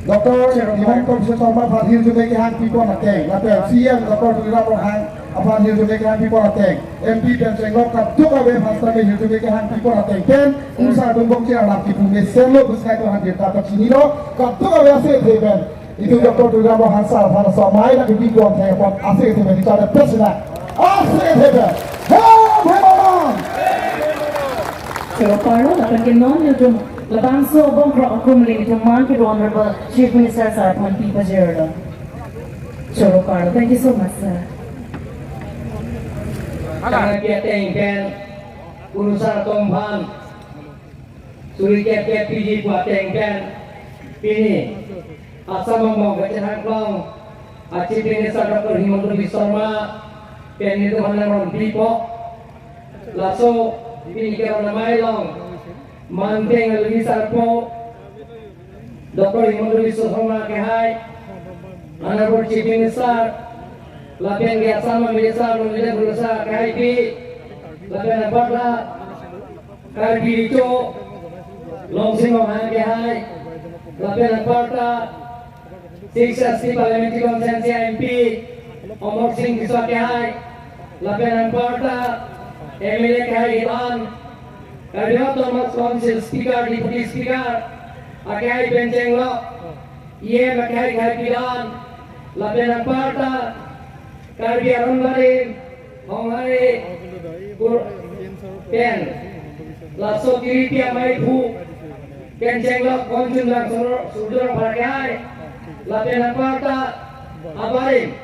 Dr. Himanta Biswa Sarma Fadhil Jumeki Hang People Nateng, Lapel CM Dr. Tuliram Hang Fadhil Jumeki Hang People Nateng, MP Penceng Lok Tuk Abe Fastame Hil Jumeki Hang People Nateng, Ken Unsa Dumbong Kira Lam Kipu Mesen Lo Buskai To Hadir Tatak Sini Lo, Tuk Abe Ase Theben, itu Dr. Tuliram Hang Sar Fana Somai Nak Bibi Guam Theng Pon Ase Theben, itu ada Presiden Ase Theben, Hem Hemaman. Choro Lapel Kenon Yutum Labanso Bongkro Akumling to mark it Honorable Chief Minister Sarpan P. Pajero. Choro Carlo, thank you so much, sir. Chief Minister Dr. Himanta Biswa Sarma Pian itu hanang pipo laso pini kero namai long manteng lagi sarpo Dr. Himanta Biswa Sarma ke hai Honorable Chief Minister lapen ke Assam Minister Nonile Gurusa KIP lapen Apatla Karbi Richo Longsing Hang ke hai lapen Apatla 6 ST Parliamentary Constituency MP Amar Singh Kiswa ke hai lapen Apatla MLA ke hai Ivan Karbi Autonomous Council Speaker Deputy Speaker Akai Bencheng Lo EM Akai Khai Pilan lapen Apatla Karbi Arunbari Honghari Pen Lasso Kiripia Maiphu Bencheng Lo Konjun Lang Sudor Bharkai lapen Apatla Abari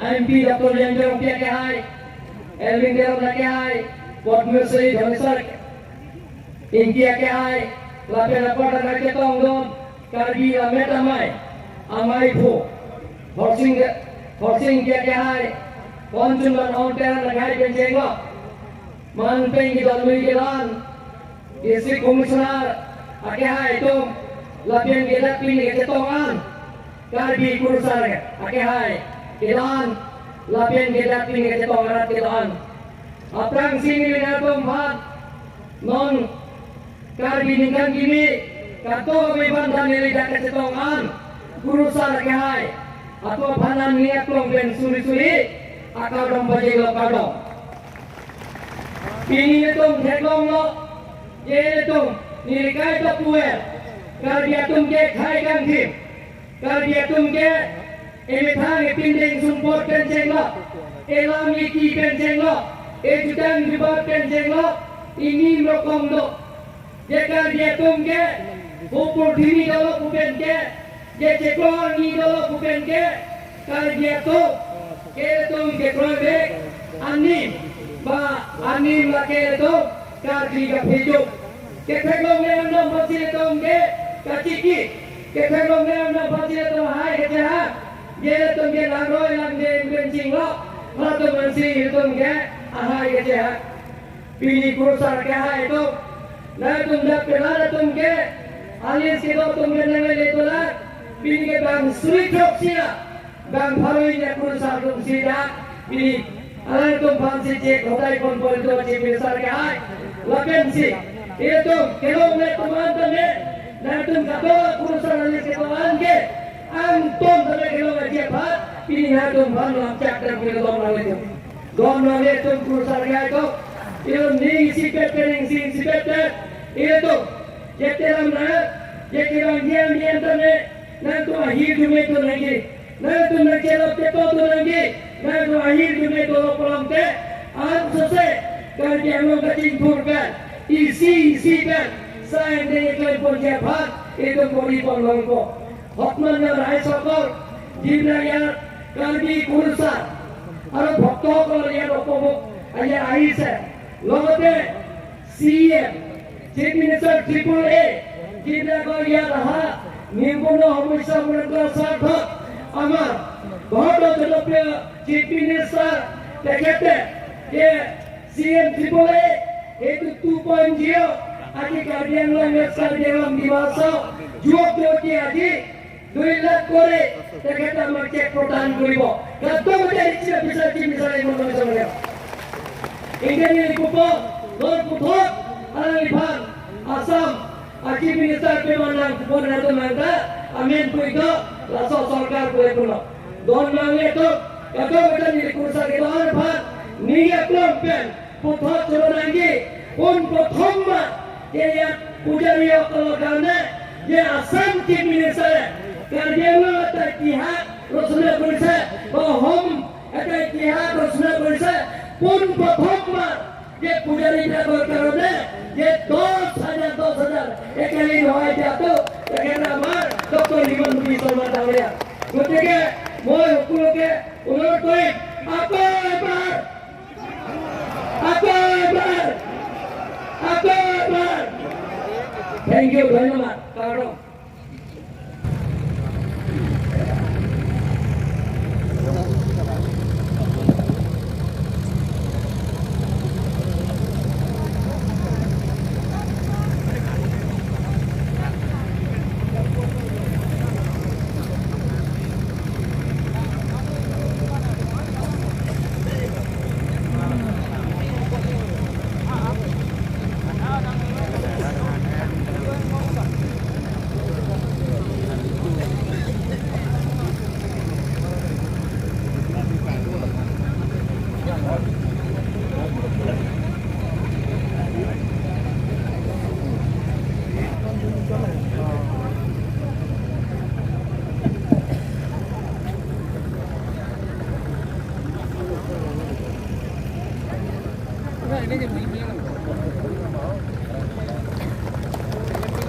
MP Dr. Jendra Pia ke hai Elvin Derom ke hai Padmashri Dhaneswar Inkia ke hai lapen Apatla Nake Tongdom Karbi Lamet Amai Amai Phu Horsing Kia ke hai Konjun Lan Onten Nagai Bencheng Lo Manpeng ki Dalmui ke lan District Commissioner Ake hai Tum lapen ke Lapin ke Tongan Karbi Kurusar Ake hai Kilan lapen ke Lapin ke Tongan Kilan Aprang sini linatom hat non Karbi ningkan gini kato kami bandan nili dakat setongan Kurusar ke hai atau banan niat long ben suri-suri akau dong bajai lo kau ini tung heklong lo ye tung nilikai to puer Karbi atum ke khai kang thim Karbi atum ke emethang e pindeng sumpot penceng lo elam liki penceng lo e jutang jibat penceng lo ini rokong do ye Karbi atum ke upur diri dolo kupen ke ye ceklon ni dolo kupen ke Karbi atum ke tung ke krobe anim ba anim la ke tung Karbi ka hidup ke theklong le andom pasile tung ke kachiki ke theklong le andom pasile tung hai ke ha ye tung ke langroi lang de benching lo la tung mansi tung ke ahai ke ha pini kurusar ke hai tung na tung dak pe la tung ke alias ke tung ke nang le tola pini ke bang sui thok sia bang pharoi ne kurusar tung sida pini alai tung phansi che khotai pon pon to che minister ke hai lapen si ye tung kelong le tuman tane na tung kato kurusar alias ke tuan ke ang tung tane kelong aje phat pini ha tung phan lam chak dang ke dom la le dom la le tung kurusar ke hai to ye ni si pet ning si si pet ye tung ye teram na ye kelong yem yem tane na tung ahir dume to nangi na tung na kelop te to nangi na tung ahir dume to polong te an sose Karbi Anglong ka chingphur ben isi isi ben sain de eklai pon je bhat eto kori pon longko হতমান ৰাইজসকল যিবিলাক ইয়াত কাৰ্বি কুৰুচা আৰু ভক্তসকল ইয়াত উপভোগ ইয়াত আহিছে লগতে CM chief minister triple A যিবিলাকৰ ইয়াত অহা নিবনুৱা সমস্যা সমাধান স্বাৰ্থত আমাৰ ভাৰতৰ জনপ্ৰিয় চিফ মিনিষ্টাৰ তেখেতে যে CM triple A এইটো 2.0 আজি কাৰ্বি আংলং ৱেষ্ট কাৰ্বি আংলং ডিমাচা যুৱক যুৱতী আজি 2 লাখ কৰে তেখেতে আমাক চেক প্ৰদান কৰিব। Assam Chief Minister Pemanang Ponatu Mangka amen puito laso sarkar kule puno don mangle to kato betan ni kursa ke don bhat niya klom pen puthot choronangi pon prothom ma je ya pujari সকলৰ কাৰণে যে Assam chief মিনিষ্টাৰে Karbi Anglong এটা ইতিহাস ৰচনা কৰিছে অসম এটা ইতিহাস ৰচনা কৰিছে পোন প্ৰথমবাৰ যে পূজাৰীবিলাকৰ কাৰণে যে 10,000 একেলগে সহায় দিয়াটো তেখেতে আমাৰ ডক্টৰ হিমন্ত বিশ্ব শৰ্মা ডাঙৰীয়া। গতিকে মই সকলোকে অনুৰোধ কৰিম আকৌ এবাৰ আকৌ এবাৰ আকৌ এবাৰ। Thank you, ধন্যবাদ। কাৰণ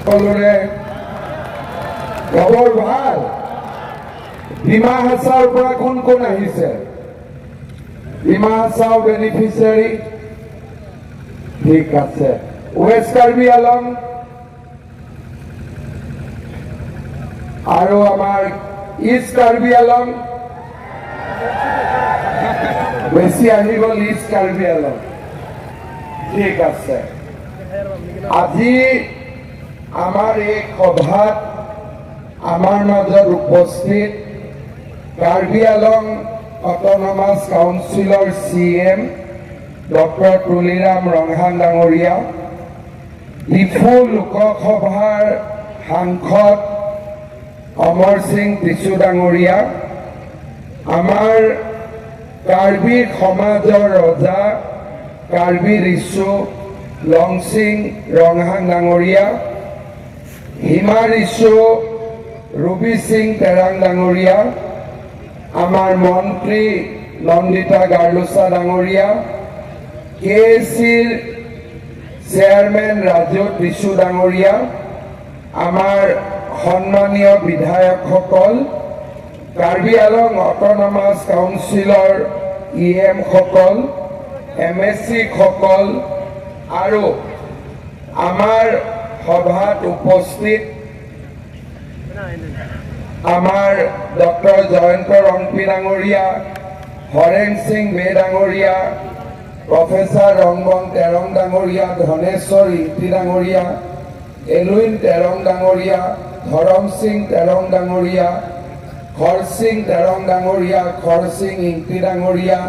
সকলোৰে খবৰ ভাল। ডিমা হাছাওৰ পৰা কোন কোন আহিছে? ডিমা হাছাও বেনিফিচিয়াৰী, ঠিক আছে। ৱেষ্ট কাৰ্বি আলং আৰু আমাৰ ইষ্ট কাৰ্বি আলং বেছি আহি গ'ল, ইষ্ট কাৰ্বি আলং, ঠিক আছে। আজি আমাৰ এই সভাত আমাৰ মাজত উপস্থিত কাৰ্বি আলং অট'নমাছ কাউন্সিলৰ C M doctor Tuliram Ronghang ডাঙৰীয়া, ডিফু লোকসভাৰ সাংসদ অমৰ সিং টিচু ডাঙৰীয়া, আমাৰ কাৰ্বি সমাজৰ ৰজা কাৰ্বি ৰিচু লংচিং ৰংহাং ডাঙৰীয়া, হিমা ৰিচু ৰবি সিং তেৰাং ডাঙৰীয়া, আমাৰ মন্ত্ৰী নন্দিতা গাৰ্লোচা ডাঙৰীয়া, কে এ চিৰ চেয়াৰমেন ৰাজু টিচু ডাঙৰীয়া, আমাৰ সন্মানীয় বিধায়কসকল, কাৰ্বি আলং অট'নমাছ কাউন্সিলৰ ই এমসকল, এম এছ চিসকল আৰু আমাৰ সভাত উপস্থিত আমাৰ ডক্টৰ জয়ন্ত ৰংপি ডাঙৰীয়া, হৰেণ সিং বে ডাঙৰীয়া, প্ৰফেচাৰ ৰংবং তেৰং ডাঙৰীয়া, ধনেশ্বৰ ইংতি ডাঙৰীয়া, এলুইন তেৰং ডাঙৰীয়া, ধৰম সিং তেৰং ডাঙৰীয়া, খৰসিং তেৰং ডাঙৰীয়া, খৰসিং ইংতি ডাঙৰীয়া,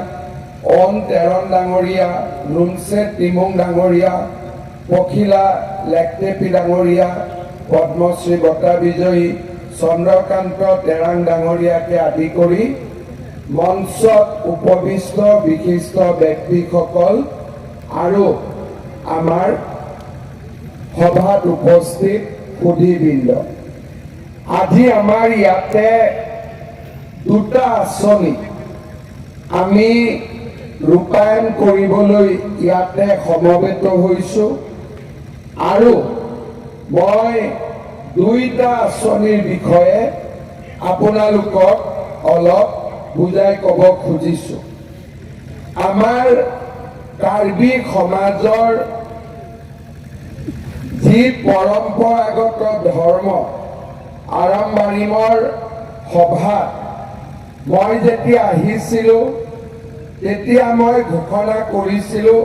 অন তেৰং ডাঙৰীয়া, লুনচে টিমুং ডাঙৰীয়া, পখিলা লেকটেপি ডাঙৰীয়া, পদ্মশ্ৰী বঁটা বিজয়ী চন্দ্ৰকান্ত তেৰাং ডাঙৰীয়াকে আদি কৰি মঞ্চত উপবিষ্ট বিশিষ্ট ব্যক্তিসকল আৰু আমাৰ সভাত উপস্থিত সুধীবৃন্দ, আজি আমাৰ ইয়াতে দুটা আঁচনি আমি ৰূপায়ণ কৰিবলৈ ইয়াতে সমবেত হৈছোঁ আৰু মই দুইটা আঁচনিৰ বিষয়ে আপোনালোকক অলপ বুজাই ক'ব খুজিছোঁ। আমাৰ কাৰ্বি সমাজৰ যি পৰম্পৰাগত ধৰ্ম, আৰম্বাৰিমৰ সভাত মই যেতিয়া আহিছিলোঁ, তেতিয়া মই ঘোষণা কৰিছিলোঁ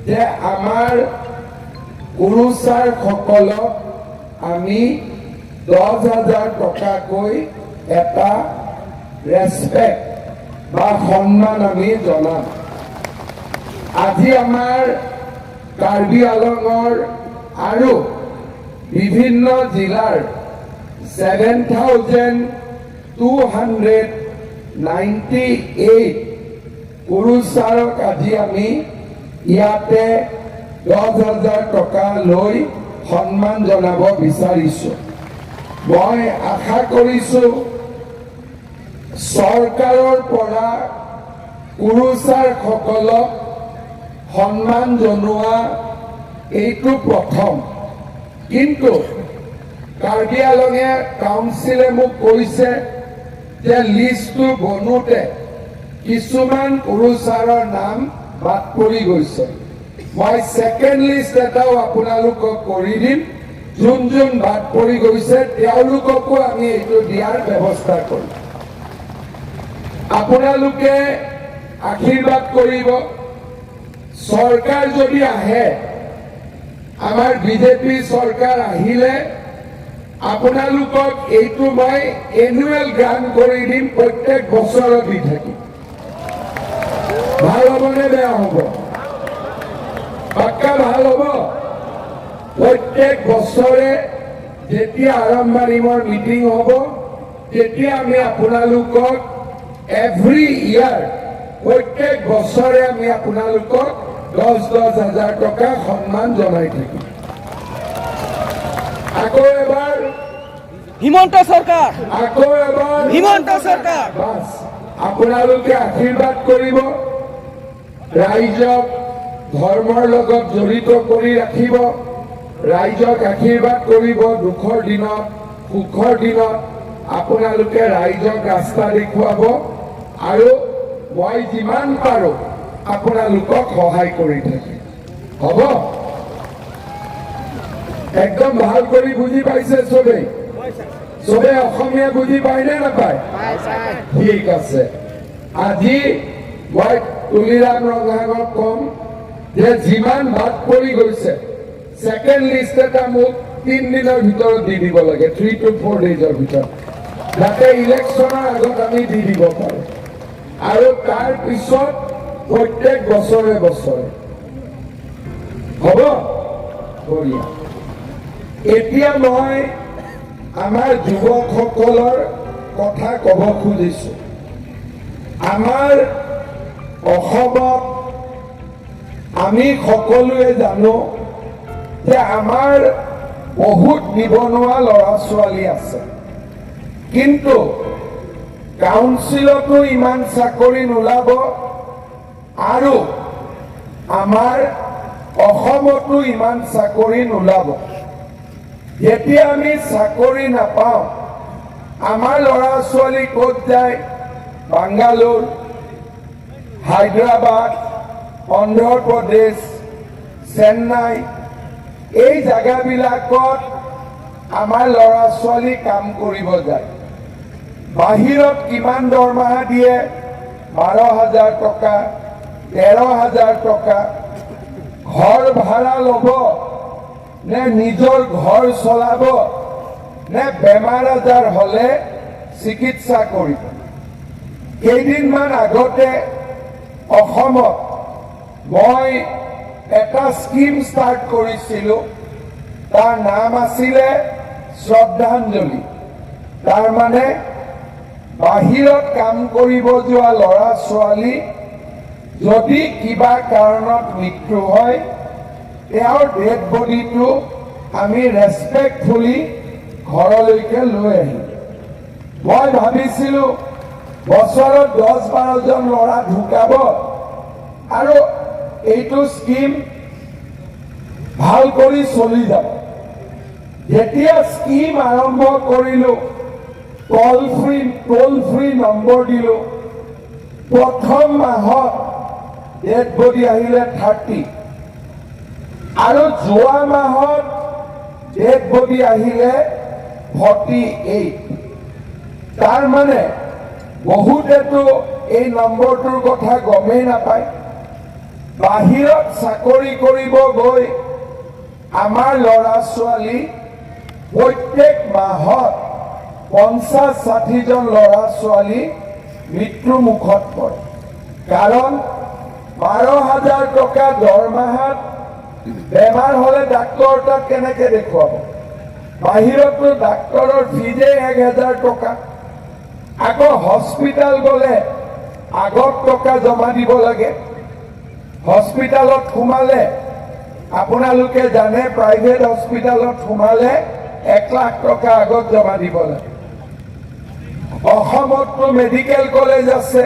যে আমাৰ গুৰুচাৰসকলক আমি 10,000 টকাকৈ এটা ৰেচপেক্ট বা সন্মান আমি জনাম। আজি আমাৰ কাৰ্বি আলঙৰ আৰু বিভিন্ন জিলাৰ 7298 গুৰুচাৰক আজি আমি ইয়াতে 10,000 টকা লৈ সন্মান জনাব বিচাৰিছোঁ। মই আশা কৰিছোঁ, চৰকাৰৰ পৰা গুৰুচাৰসকলক সন্মান জনোৱা এইটো প্ৰথম। কিন্তু কাৰ্বি আলঙে কাউন্সিলে মোক কৈছে যে লিষ্টটো বনোতে কিছুমান গুৰুচাৰৰ নাম বাদ পৰি গৈছে। মই ছেকেণ্ড লিষ্ট এটাও আপোনালোকক কৰি দিম। যোন যোন বাদ পৰি গৈছে, তেওঁলোককো আমি এইটো দিয়াৰ ব্যৱস্থা কৰিম। আপোনালোকে আশীৰ্বাদ কৰিব। চৰকাৰ যদি আহে, আমাৰ বিজেপি চৰকাৰ আহিলে আপোনালোকক এইটো মই এনুৱেল গ্ৰাণ্ট কৰি দিম, প্ৰত্যেক বছৰত দি থাকিম। ভাল হ'বনে বেয়া হ'ব? পাক্কা ভাল হ'ব। প্ৰত্যেক বছৰে যেতিয়া আৰম্ভণিমৰ মিটিং হ'ব, তেতিয়া আমি আপোনালোকক এভৰি ইয়াৰ, প্ৰত্যেক বছৰে আমি আপোনালোকক 10-10 হাজাৰ টকা সন্মান জনাই থাকিম। আকৌ এবাৰ হিমন্ত চৰকাৰ! আকৌ এবাৰ হিমন্ত চৰকাৰ! বাছ, আপোনালোকে আশীৰ্বাদ কৰিব ৰাইজক। ধৰ্মৰ লগত জড়িত কৰি ৰাখিব, ৰাইজক আশীৰ্বাদ কৰিব। দুখৰ দিনত, সুখৰ দিনত আপোনালোকে ৰাইজক ৰাস্তা দেখুৱাব আৰু মই যিমান পাৰোঁ আপোনালোকক সহায় কৰি থাকিম। হ'ব? একদম ভাল কৰি বুজি পাইছে চবেই? চবে অসমীয়া বুজি পায় নে নাপায়? ঠিক আছে। আজি মই তুলিৰাম ৰংহাঙক ক'ম যে যিমান বাদ পৰি গৈছে, ছেকেণ্ড লিষ্ট এটা মোক 3 দিনৰ ভিতৰত দি দিব লাগে, 3 টু 4 ডেইজৰ ভিতৰত, যাতে ইলেকশ্যনৰ আগত আমি দি দিব পাৰোঁ। আৰু তাৰ পিছত প্ৰত্যেক বছৰে বছৰে হ'ব। বঢ়িয়া। এতিয়া মই আমাৰ যুৱকসকলৰ কথা ক'ব খুজিছো। আমাৰ অসমত আমি সকলোৱে জানো যে আমাৰ বহুত নিবনুৱা ল'ৰা ছোৱালী আছে, কিন্তু কাউন্সিলতো ইমান চাকৰি নোলাব আৰু আমাৰ অসমতো ইমান চাকৰি নোলাব। যেতিয়া আমি চাকৰি নাপাওঁ, আমাৰ ল'ৰা ছোৱালী ক'ত যায়? বাংগালোৰ, হায়দৰাবাদ, অন্ধ্ৰপ্ৰদেশ, চেন্নাই, এই জেগাবিলাকত আমাৰ ল'ৰা ছোৱালী কাম কৰিব যায়। বাহিৰত কিমান দৰমহা দিয়ে? 12,000 টকা, 13,000 টকা। ঘৰ ভাড়া ল'ব নে নিজৰ ঘৰ চলাব নে বেমাৰ আজাৰ হ'লে চিকিৎসা কৰিব? কেইদিনমান আগতে অসমত মই এটা স্কিম ষ্টাৰ্ট কৰিছিলোঁ, তাৰ নাম আছিলে শ্ৰদ্ধাঞ্জলি। তাৰ মানে বাহিৰত কাম কৰিব যোৱা ল'ৰা ছোৱালী যদি কিবা কাৰণত মৃত্যু হয়, তেওঁৰ ডেড বডিটো আমি ৰেচপেক্টফুলি ঘৰলৈকে লৈ আহিম। মই ভাবিছিলো বছৰত 10-12জন ল'ৰা ঢুকাব আৰু এইটো স্কিম ভাল কৰি চলি যাব। যেতিয়া স্কিম আৰম্ভ কৰিলো, toll free number দিলো, প্ৰথম মাহত ডেড বডি আহিলে 30 আৰু যোৱা মাহত ডেড বডি আহিলে 48। তাৰ মানে বহুতেতো এই নম্বৰটোৰ কথা গমেই নাপায়। বাহিৰত চাকৰি কৰিব গৈ আমাৰ ল'ৰা ছোৱালী প্ৰত্যেক মাহত 50-60জন ল'ৰা ছোৱালী মৃত্যু মুখত পৰে। কাৰণ 12,000 টকা দৰমহাত বেমাৰ হ'লে ডাক্তৰৰ তাত কেনেকে দেখুৱাব? বাহিৰততো ডাক্তৰৰ ফিজেই 1000 টকা। আকৌ হস্পিতাল গ'লে আগত টকা জমা দিব লাগে। হস্পিতালত সোমালে আপোনালোকে জানে, প্ৰাইভেট হস্পিতালত সোমালে 1 লাখ টকা আগত জমা দিব লাগে। অসমততো মেডিকেল কলেজ আছে,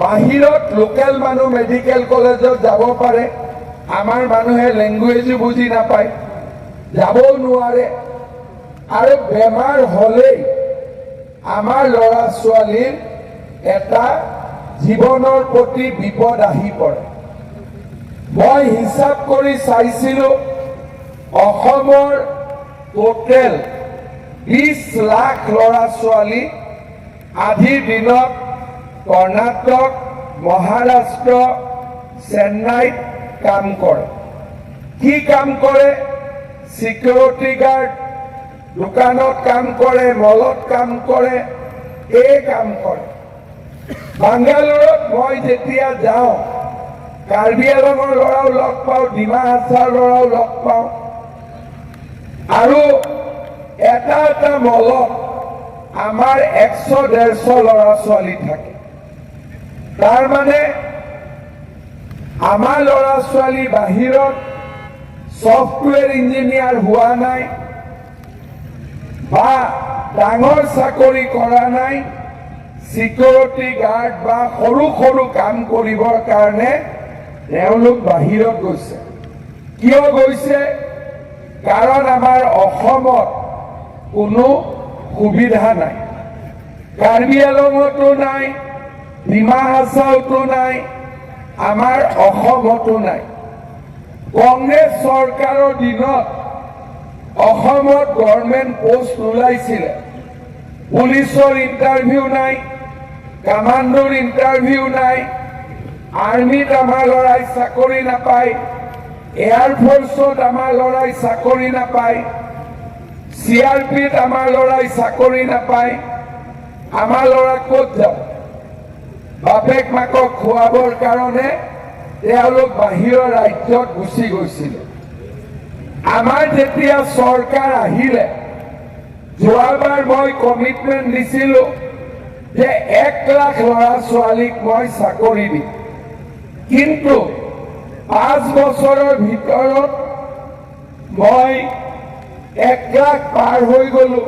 বাহিৰত লোকেল মানুহ মেডিকেল কলেজত যাব পাৰে, আমাৰ মানুহে লেংগুৱেজো বুজি নাপায়, যাবও নোৱাৰে। আৰু বেমাৰ হ'লেই আমাৰ ল'ৰা ছোৱালীৰ এটা জীৱনৰ প্ৰতি বিপদ আহি পৰে। মই হিচাপ কৰি চাইছিলো, অসমৰ টোটেল 20 লাখ ল'ৰা ছোৱালী আজিৰ দিনত কৰ্ণাটক, মহাৰাষ্ট্ৰ, চেন্নাইত কাম কৰে। কি কাম কৰে? চিকিউৰিটি গাৰ্ড, দোকানত কাম কৰে, মলত কাম কৰে, এই কাম কৰে। বাংগালোৰত মই যেতিয়া যাওঁ, কাৰ্বি আলঙৰ ল'ৰাও লগ পাওঁ, ডিমা হাছাওৰ ল'ৰাও লগ পাওঁ আৰু এটা এটা মলত আমাৰ 100-150 ল'ৰা ছোৱালী থাকে। তাৰ মানে আমাৰ ল'ৰা ছোৱালী বাহিৰত ছফ্টৱেৰ ইঞ্জিনিয়াৰ হোৱা নাই বা ডাঙৰ চাকৰি কৰা নাই, চিকিউৰিটি গাৰ্ড বা সৰু সৰু কাম কৰিবৰ কাৰণে তেওঁলোক বাহিৰত গৈছে। কিয় গৈছে? কাৰণ আমাৰ অসমত কোনো সুবিধা নাই। কাৰ্বি আলঙতো নাই, ডিমা হাছাওতো নাই, আমাৰ অসমতো নাই। কংগ্ৰেছ চৰকাৰৰ দিনত অসমত গভৰ্ণমেণ্ট পোষ্ট ওলাইছিলে, পুলিচৰ ইণ্টাৰভিউ নাই, কামাণ্ডোৰ ইণ্টাৰভিউ নাই, আৰ্মিত আমাৰ ল'ৰাই চাকৰি নাপায়, এয়াৰফ'ৰ্চত আমাৰ ল'ৰাই চাকৰি নাপায়, চিআৰপিত আমাৰ ল'ৰাই চাকৰি নাপায়। আমাৰ ল'ৰা ক'ত যাব? বাপেক মাকক খুৱাবৰ কাৰণে তেওঁলোক বাহিৰৰ ৰাজ্যত গুচি গৈছিলে। আমাৰ যেতিয়া চৰকাৰ আহিলে, যোৱাবাৰ মই কমিটমেণ্ট দিছিলো যে 1 লাখ ল'ৰা ছোৱালীক মই চাকৰি দিম। কিন্তু 5 বছৰৰ ভিতৰত মই 1 লাখ পাৰ হৈ গলো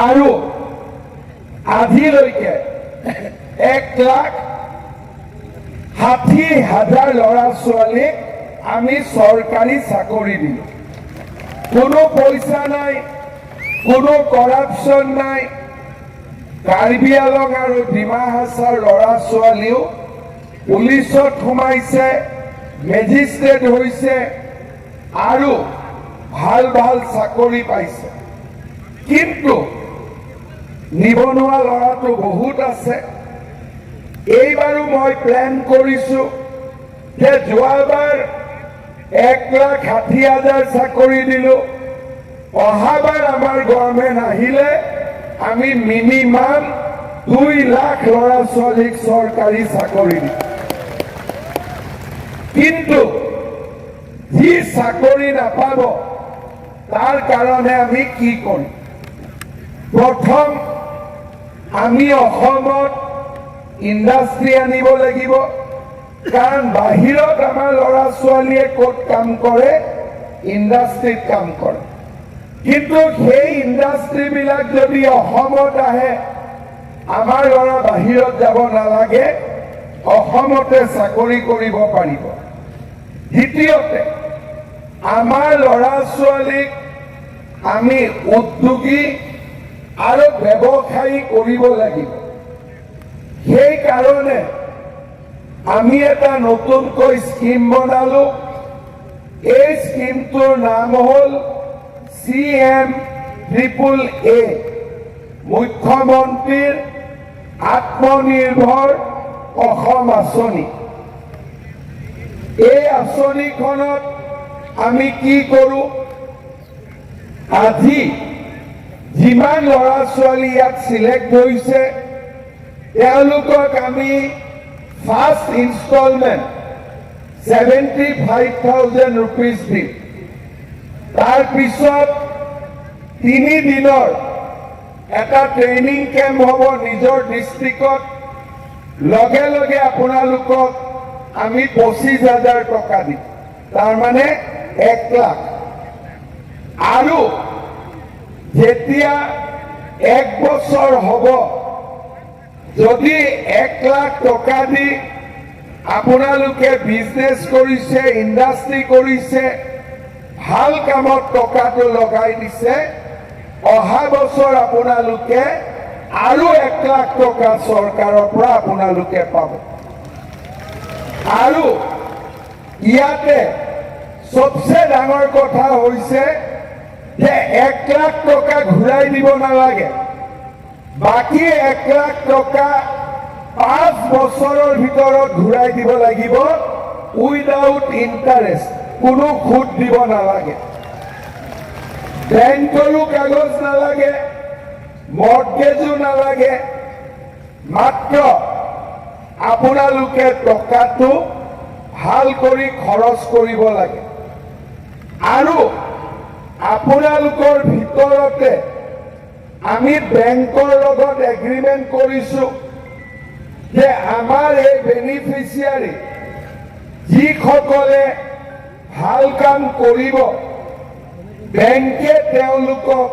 আৰু আজিলৈকে 1,60,000 ল'ৰা ছোৱালীক আমি চৰকাৰী চাকৰি দিলোঁ। কোনো পইচা নাই, কোনো কৰাপশ্যন নাই। কাৰ্বি আলং আৰু ডিমা হাছাওৰ ল'ৰা ছোৱালীও পুলিচত সোমাইছে, মেজিষ্ট্ৰেট হৈছে আৰু ভাল ভাল চাকৰি পাইছে। কিন্তু নিবনুৱা ল'ৰাটো বহুত আছে। এইবাৰো মই প্লেন কৰিছো যে যোৱাবাৰ 1,60,000 চাকৰি দিলো, অহাবাৰ আমাৰ গভৰ্ণমেণ্ট আহিলে আমি মিনিমাম 2 লাখ ল'ৰা ছোৱালীক চৰকাৰী চাকৰি দিম। কিন্তু যি চাকৰি নাপাব, তাৰ কাৰণে আমি কি কৰিম? প্ৰথম আমি অসমত ইণ্ডাষ্ট্ৰী আনিব লাগিব। কাৰণ বাহিৰত আমাৰ ল'ৰা ছোৱালীয়ে ক'ত কাম কৰে? ইণ্ডাষ্ট্ৰীত কাম কৰে। কিন্তু সেই ইণ্ডাষ্ট্ৰীবিলাক যদি অসমত আহে, আমাৰ ল'ৰা বাহিৰত যাব নালাগে, অসমতে চাকৰি কৰিব পাৰিব। দ্বিতীয়তে, আমাৰ ল'ৰা ছোৱালীক আমি উদ্যোগী আৰু ব্যৱসায়ী কৰিব লাগিব। সেইকাৰণে আমি এটা নতুনকৈ স্কীম বনালো। এই স্কীমটোৰ নাম হ'ল চিএম ট্ৰিপল এ, মুখ্যমন্ত্ৰীৰ আত্মনিৰ্ভৰ অসম আঁচনি। এই আঁচনিখনত আমি কি কৰোঁ? আজি যিমান ল'ৰা ছোৱালী ইয়াত চিলেক্ট হৈছে, তেওঁলোকক আমি first installment ₹75,000 দিম। তাৰপিছত 3 দিনৰ এটা ট্ৰেইনিং কেম্প হ'ব নিজৰ ডিষ্ট্ৰিক্টত। লগে লগে আপোনালোকক আমি 25,000 টকা দিম, তাৰমানে 1 লাখ। আৰু যেতিয়া এক বছৰ হ'ব, যদি 1 লাখ টকা দি আপোনালোকে বিজনেছ কৰিছে, ইণ্ডাষ্ট্ৰী কৰিছে, ভাল কামত টকাটো লগাই দিছে, অহা বছৰ আপোনালোকে আৰু 1 লাখ টকা চৰকাৰৰ পৰা আপোনালোকে পাব। আৰু ইয়াতে চবচে ডাঙৰ কথা হৈছে যে 1 লাখ টকা ঘূৰাই দিব নালাগে। বাকী 1 লাখ টকা 5 বছৰৰ ভিতৰত ঘূৰাই দিব লাগিব উইদাউট ইণ্টাৰেষ্ট। কোনো সুদ দিব নালাগে, বেংকৰো কাগজ নালাগে, মৰ্টগেজো নালাগে। মাত্ৰ আপোনালোকে টকাটো ভাল কৰি খৰচ কৰিব লাগে। আৰু আপোনালোকৰ ভিতৰতে আমি বেংকৰ লগত এগ্ৰিমেণ্ট কৰিছো যে আমাৰ এই বেনিফিচিয়াৰী যিসকলে ভাল কাম কৰিব, বেংকে তেওঁলোকক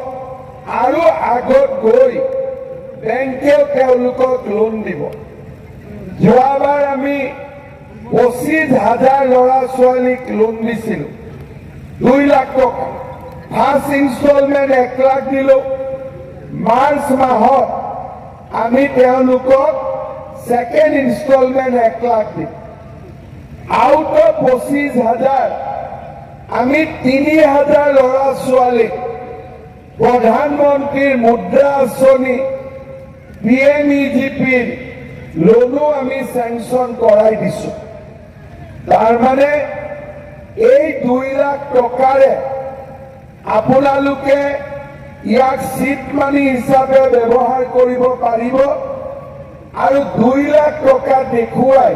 আৰু আগত গৈ বেংকেও তেওঁলোকক লোন দিব। যোৱাবাৰ আমি 25 হাজাৰ ল'ৰা ছোৱালীক লোন দিছিলোঁ 2 লাখ টকা। ফাৰ্ষ্ট ইনষ্টলমেণ্ট 1 লাখ দিলোঁ। মাৰ্চ মাহত আমি তেওঁলোকক ছেকেণ্ড ইনষ্টলমেণ্ট 1 লাখ দিম। আউট অফ 25 হাজাৰ আমি 3 হাজাৰ ল'ৰা ছোৱালীক প্ৰধানমন্ত্ৰীৰ মুদ্ৰা আঁচনি, পিএমইজিপিৰ লোনো আমি চেংচন কৰাই দিছো। তাৰমানে এই 2 লাখ টকাৰে আপোনালোকে ইয়াক চিট মানি হিচাপে ব্যৱহাৰ কৰিব পাৰিব আৰু 2 লাখ টকা দেখুৱাই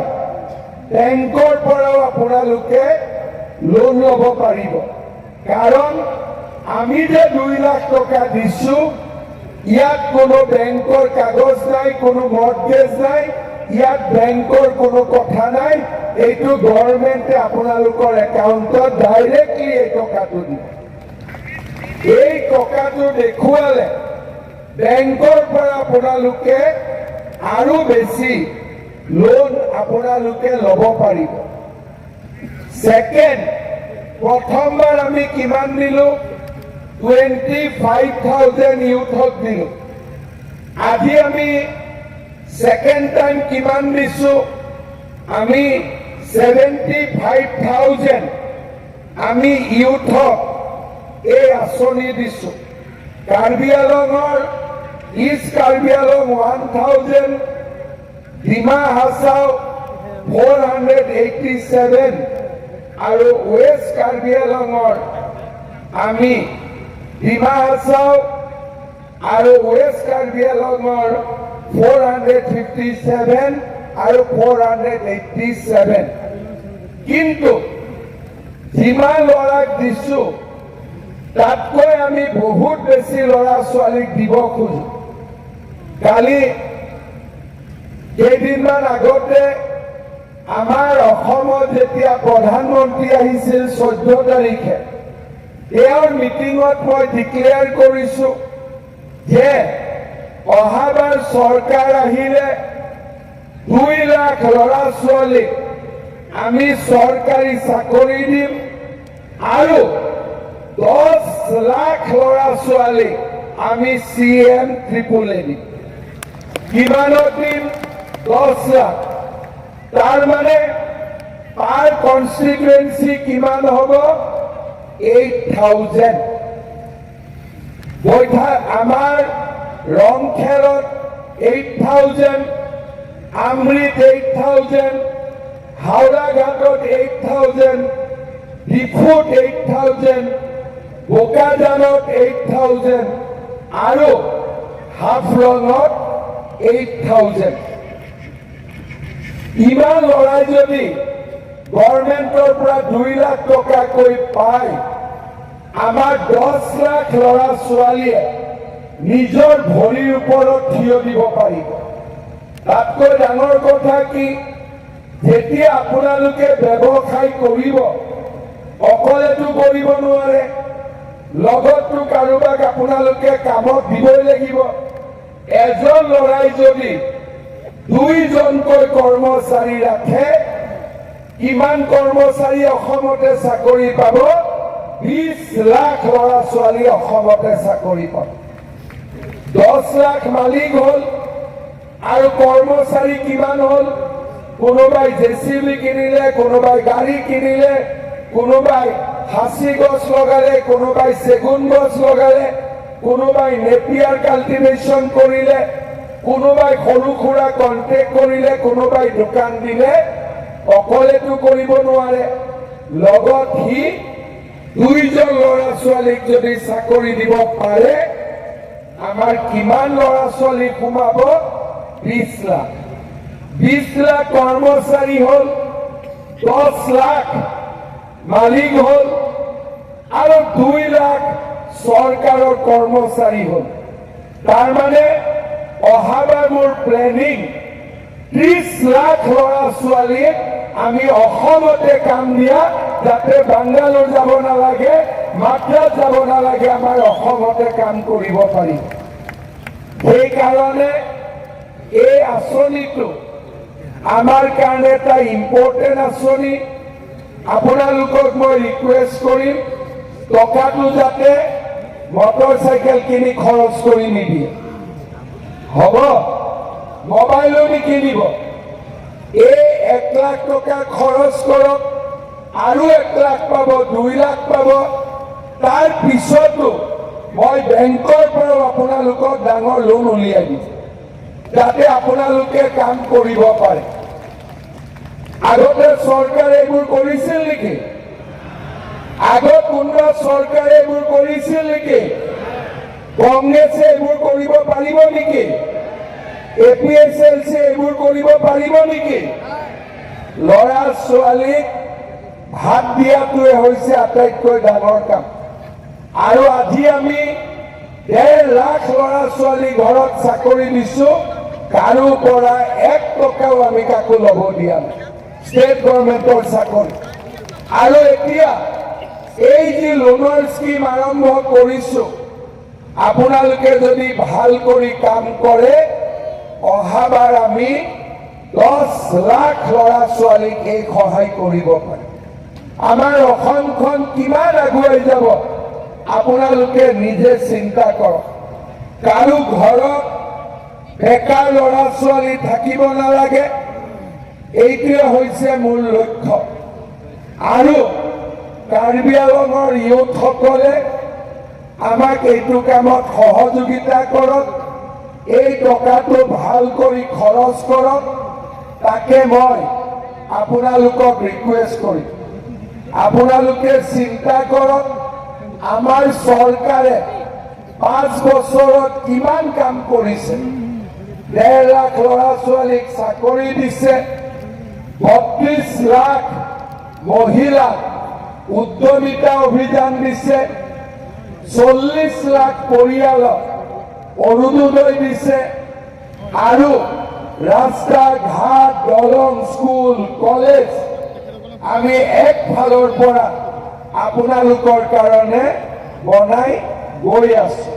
বেংকৰ পৰাও আপোনালোকে লোন ল'ব পাৰিব। কাৰণ আমি যে 2 লাখ টকা দিছো, ইয়াত কোনো বেংকৰ কাগজ নাই, কোনো মৰ্টগেজ নাই, ইয়াত বেংকৰ কোনো কথা নাই। এইটো গভৰ্ণমেণ্টে আপোনালোকৰ একাউণ্টত ডাইৰেক্টলি এই টকাটো দিব। এই টকাটো দেখুৱালে বেংকৰ পৰা আপোনালোকে আৰু বেছি লোন আপোনালোকে ল'ব পাৰিব। ছেকেণ্ড, প্ৰথমবাৰ আমি কিমান দিলো? 25,000 ইউথক দিলো। আজি আমি ছেকেণ্ড টাইম কিমান দিছো? আমি 75,000 আমি ইউথক এই আঁচনি দিছো। কাৰ্বি আলঙৰ, ইষ্ট কাৰ্বি আলং 1,000, ডিমা হাছাও 487 আৰু ৱেষ্ট কাৰ্বি আলঙৰ আমি ডিমা হাছাও আৰু ৱেষ্ট কাৰ্বি আলঙৰ 457 আৰু 487। কিন্তু যিমান ল'ৰাক দিছো, তাতকৈ আমি বহুত বেছি ল'ৰা ছোৱালীক দিব খোজো। কালি কেইদিনমান আগতে আমাৰ অসমত যেতিয়া প্ৰধানমন্ত্ৰী আহিছিল 14 তাৰিখে, তেওঁৰ মিটিঙত মই ডিক্লেয়াৰ কৰিছো যে অহাবাৰ চৰকাৰ আহিলে 2 লাখ ল'ৰা ছোৱালীক আমি চৰকাৰী চাকৰি দিম আৰু 10 লাখ ল'ৰা ছোৱালীক আমি চি এম ট্ৰিপুল এ দিম। কিমানত দিম? 10 লাখ। তাৰ মানে পাৰ কনষ্টিটুৱেঞ্চি কিমান হ'ব? 8,000। বৈঠা আমাৰ ৰংখেৰত 8,000, আমৰিত 8,000, হাওৰাঘাটত 8,000, ডিফুত 8,000, বোকাজানত 8,000 আৰু হাফলঙত 8,000। ইমান ল'ৰাই যদি গভৰ্ণমেণ্টৰ পৰা 2 লাখ টকাকৈ পায়, আমাৰ 10 লাখ ল'ৰা ছোৱালীয়ে নিজৰ ভৰিৰ ওপৰত থিয় দিব পাৰিব। তাতকৈ ডাঙৰ কথা কি? যেতিয়া আপোনালোকে ব্যৱসায় কৰিব, অকলেতো কৰিব নোৱাৰে, লগততো কাৰোবাক আপোনালোকে কামত দিবই লাগিব। এজন ল'ৰাই যদি দুইজনকৈ কৰ্মচাৰী ৰাখে, কিমান কৰ্মচাৰী অসমতে চাকৰি পাব? 20 লাখ ল'ৰা ছোৱালী অসমতে চাকৰি পাব। 10 লাখ মালিক হ'ল আৰু কৰ্মচাৰী কিমান হ'ল? কোনোবাই জেচিবি কিনিলে, কোনোবাই গাড়ী কিনিলে, কোনোবাই সাঁচি গছ লগালে, কোনোবাই চেগুন গছ লগালে, কোনোবাই নেপিয়াৰ কাল্টিভেশ্যন কৰিলে, কোনোবাই সৰু সুৰা কণ্ট্ৰেক্ট কৰিলে, কোনোবাই দোকান দিলে। অকলেতো কৰিব নোৱাৰে। লগত সি দুইজন ল'ৰা ছোৱালীক যদি চাকৰি দিব পাৰে, আমাৰ কিমান ল'ৰা ছোৱালী সোমাব? 20 লাখ। 20 লাখ কৰ্মচাৰী হ'ল, 10 লাখ মালিক হ'ল আৰু 2 লাখ চৰকাৰৰ কৰ্মচাৰী হ'ল। তাৰমানে অহাবাৰ মোৰ প্লেনিং 30 লাখ ল'ৰা ছোৱালীক আমি অসমতে কাম দিয়া, যাতে বাংগালোৰ যাব নালাগে, মাদ্ৰাছ যাব নালাগে, আমাৰ অসমতে কাম কৰিব পাৰি। সেইকাৰণে এই আঁচনিটো আমাৰ কাৰণে এটা ইম্পৰ্টেণ্ট আঁচনি। আপোনালোকক মই ৰিকুৱেষ্ট কৰিম, টকাটো যাতে মটৰ চাইকেল কিনি খৰচ কৰি নিদিয়ে। হ'ব, মোবাইলো নিকিনিব। এই 1 লাখ টকা খৰচ কৰক আৰু 1 লাখ পাব, 2 লাখ পাব। তাৰ পিছতো মই বেংকৰ পৰাও আপোনালোকক ডাঙৰ লোন উলিয়াই দিম, যাতে আপোনালোকে কাম কৰিব পাৰে। আগতে চৰকাৰে এইবোৰ কৰিছিল নেকি? আগত কোনোবা চৰকাৰে এইবোৰ কৰিছিল নেকি? কংগ্ৰেছে এইবোৰ কৰিব পাৰিব নেকি? এপিএছএলচি এইবোৰ কৰিব পাৰিব নেকি? ল'ৰা ছোৱালীক ভাত দিয়াটোৱে হৈছে আটাইতকৈ ডাঙৰ কাম। আৰু আজি আমি 1.5 লাখ ল'ৰা ছোৱালী ঘৰত চাকৰি দিছো। কাৰো পৰা 1 টকাও আমি কাকো ল'ব দিয়া নাই, ষ্টেট গভৰ্ণমেণ্টৰ চাকৰি। আৰু এতিয়া এই যি লোনৰ স্কীম আৰম্ভ কৰিছো, আপোনালোকে যদি ভাল কৰি কাম কৰে, অহাবাৰ আমি 10 লাখ ল'ৰা ছোৱালীক এই সহায় কৰিব পাৰিম। আমাৰ অসমখন কিমান আগুৱাই যাব, আপোনালোকে নিজে চিন্তা কৰক। কাৰো ঘৰত বেকাৰ ল'ৰা ছোৱালী থাকিব নালাগে, এইটোৱে হৈছে মোৰ লক্ষ্য। আৰু কাৰ্বি আলঙৰ ইউথসকলে আমাক এইটো কামত সহযোগিতা কৰক, এই টকাটো ভাল কৰি খৰচ কৰক, তাকে মই আপোনালোকক ৰিকুৱেষ্ট কৰিম। আপোনালোকে চিন্তা কৰক, আমাৰ চৰকাৰে 5 বছৰত কিমান কাম কৰিছে। 1.5 লাখ ল'ৰা ছোৱালীক চাকৰি দিছে, 32 লাখ মহিলাক উদ্যমিতা অভিযান দিছে, 40 লাখ পৰিয়ালক অৰুণোদয় দিছে আৰু ৰাস্তা ঘাট, দলং, স্কুল, কলেজ আমি একফালৰ পৰা আপোনালোকৰ কাৰণে বনাই গৈ আছো।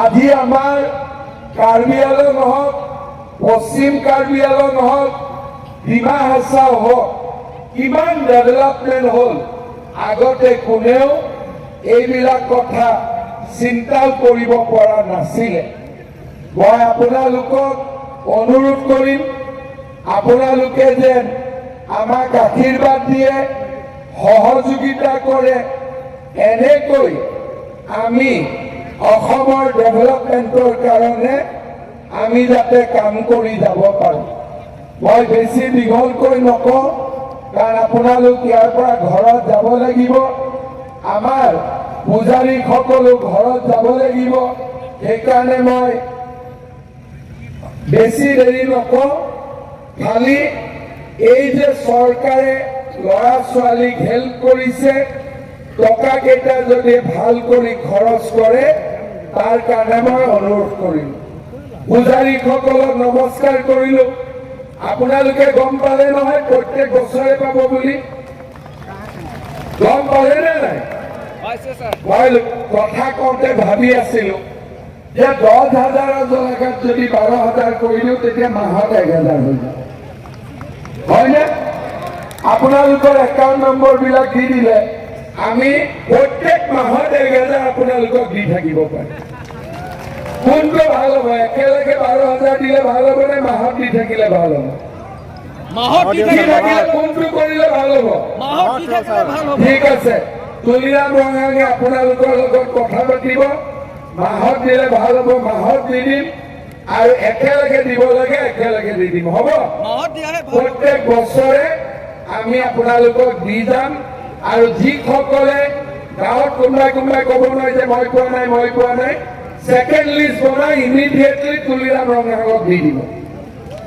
আজি আমাৰ কাৰ্বি আলং হওক, পশ্চিম কাৰ্বি আলং হওক, ডিমা হাছাও হওক, কিমান ডেভেলপমেণ্ট হ'ল, আগতে কোনেও এইবিলাক কথা চিন্তাও কৰিব পৰা নাছিলে। মই আপোনালোকক অনুৰোধ কৰিম, আপোনালোকে যেন আমাক আশীৰ্বাদ দিয়ে, সহযোগিতা কৰে। এনেকৈ আমি অসমৰ ডেভেলপমেণ্টৰ কাৰণে আমি যাতে কাম কৰি যাব পাৰোঁ। মই বেছি দীঘলকৈ নকওঁ, কাৰণ আপোনালোক ইয়াৰ পৰা ঘৰত যাব লাগিব, আমাৰ পূজাৰীসকলো ঘৰত যাব লাগিব। সেইকাৰণে মই বেছি দেৰি নকওঁ। খালি এই যে চৰকাৰে ল'ৰা ছোৱালীক হেল্প কৰিছে, টকা কেইটা যদি ভাল কৰি খৰচ কৰে, তাৰ কাৰণে মই অনুৰোধ কৰিলো। পূজাৰীসকলক নমস্কাৰ কৰিলো। আপোনালোকে গম পালে নহয় প্ৰত্যেক বছৰে পাব বুলি? গম পালে নে নাই? মই কথা কওঁতে ভাবি আছিলো যে 10 হাজাৰৰ জেগাত যদি 12 হাজাৰ কৰি দিওঁ, তেতিয়া মাহত 1 হাজাৰ হৈ যাব, হয়নে? আপোনালোকৰ একাউণ্ট নম্বৰ বিলাক দি দিলে আমি প্ৰত্যেক মাহত 1 হাজাৰ আপোনালোকক দি থাকিব পাৰিম। কোনটো ভাল হ'ব? একেলগে 12 হাজাৰ দিলে ভাল হ'ব নে মাহত দি থাকিলে ভাল হ'ব? মাহত দি দি থাকিলে থাকিলে কোনটো কৰিলে ভাল হ'ব? মাহত দি থাকিলে ভাল হ'ব। ঠিক আছে, তুলিৰাম ৰংহাঙে আপোনালোকৰ লগত কথা পাতিব। মাহত দিলে ভাল হ'ব, মাহত দি দিম আৰু একেলগে দিব লাগে, একেলগে দি দিম, হ'ব? মাহত দিয়াহে ভাল হ'ব। প্ৰত্যেক বছৰে আমি আপোনালোকক দি যাম। আৰু যিসকলে গাঁৱত কোনোবাই কোনোবাই ক'ব নোৱাৰে যে মই পোৱা নাই, মই পোৱা নাই, ছেকেণ্ড লিষ্ট বনাই ইমিডিয়েটলি তুলিৰাম ৰংহাঙক দি দিব।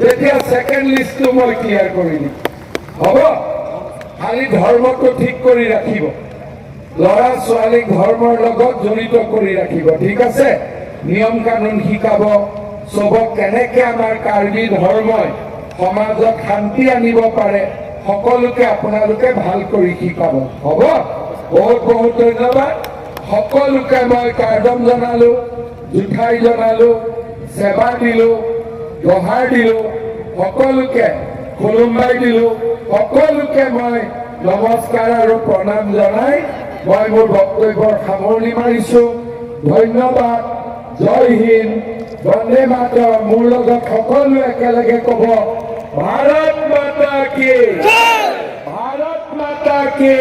তেতিয়া ছেকেণ্ড লিষ্টটো মই ক্লিয়াৰ কৰি দিম, হ'ব? খালি ধৰ্মটো ঠিক কৰি ৰাখিব, ল'ৰা ছোৱালীক ধৰ্মৰ লগত জড়িত কৰি ৰাখিব, ঠিক আছে? নিয়ম কানুন শিকাব চবক, কেনেকে আমাৰ কাৰ্বি ধৰ্মই সমাজত শান্তি আনিব পাৰে, সকলোকে আপোনালোকে ভাল কৰি শিকাব, হ'ব? বহুত বহুত ধন্যবাদ সকলোকে। মই কাৰ্দম জনালো, জোঠাই জনালো, সেৱা দিলো, জহাৰ দিলো সকলোকে। খুলুমবাই দিলো। সকলোকে মই নমস্কাৰ আৰু প্ৰণাম জনাই মই মোৰ বক্তব্যৰ সামৰণি মাৰিছো। ধন্যবাদ। জয় হিন্দ, বন্দে মাতৰম। মোৰ লগত সকলোৱে একেলগে ক'ব, ভাৰত মাতা কি, ভাৰত মাতা কি।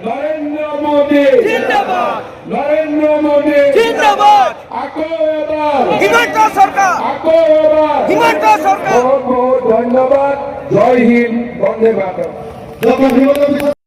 নৰেন্দ্ৰ মোদী, জিন্দাবাদ। নৰেন্দ্ৰ মোদী, জিন্দাবাদ। আকৌ এবাৰ হিমন্ত চৰকাৰ। আকৌ এবাৰ হিমন্ত চৰকাৰ। বহুত বহুত ধন্যবাদ। জয় হিন্দ, বন্দে মাতৰম। ডক্টৰ হিমন্ত বিশ্ব।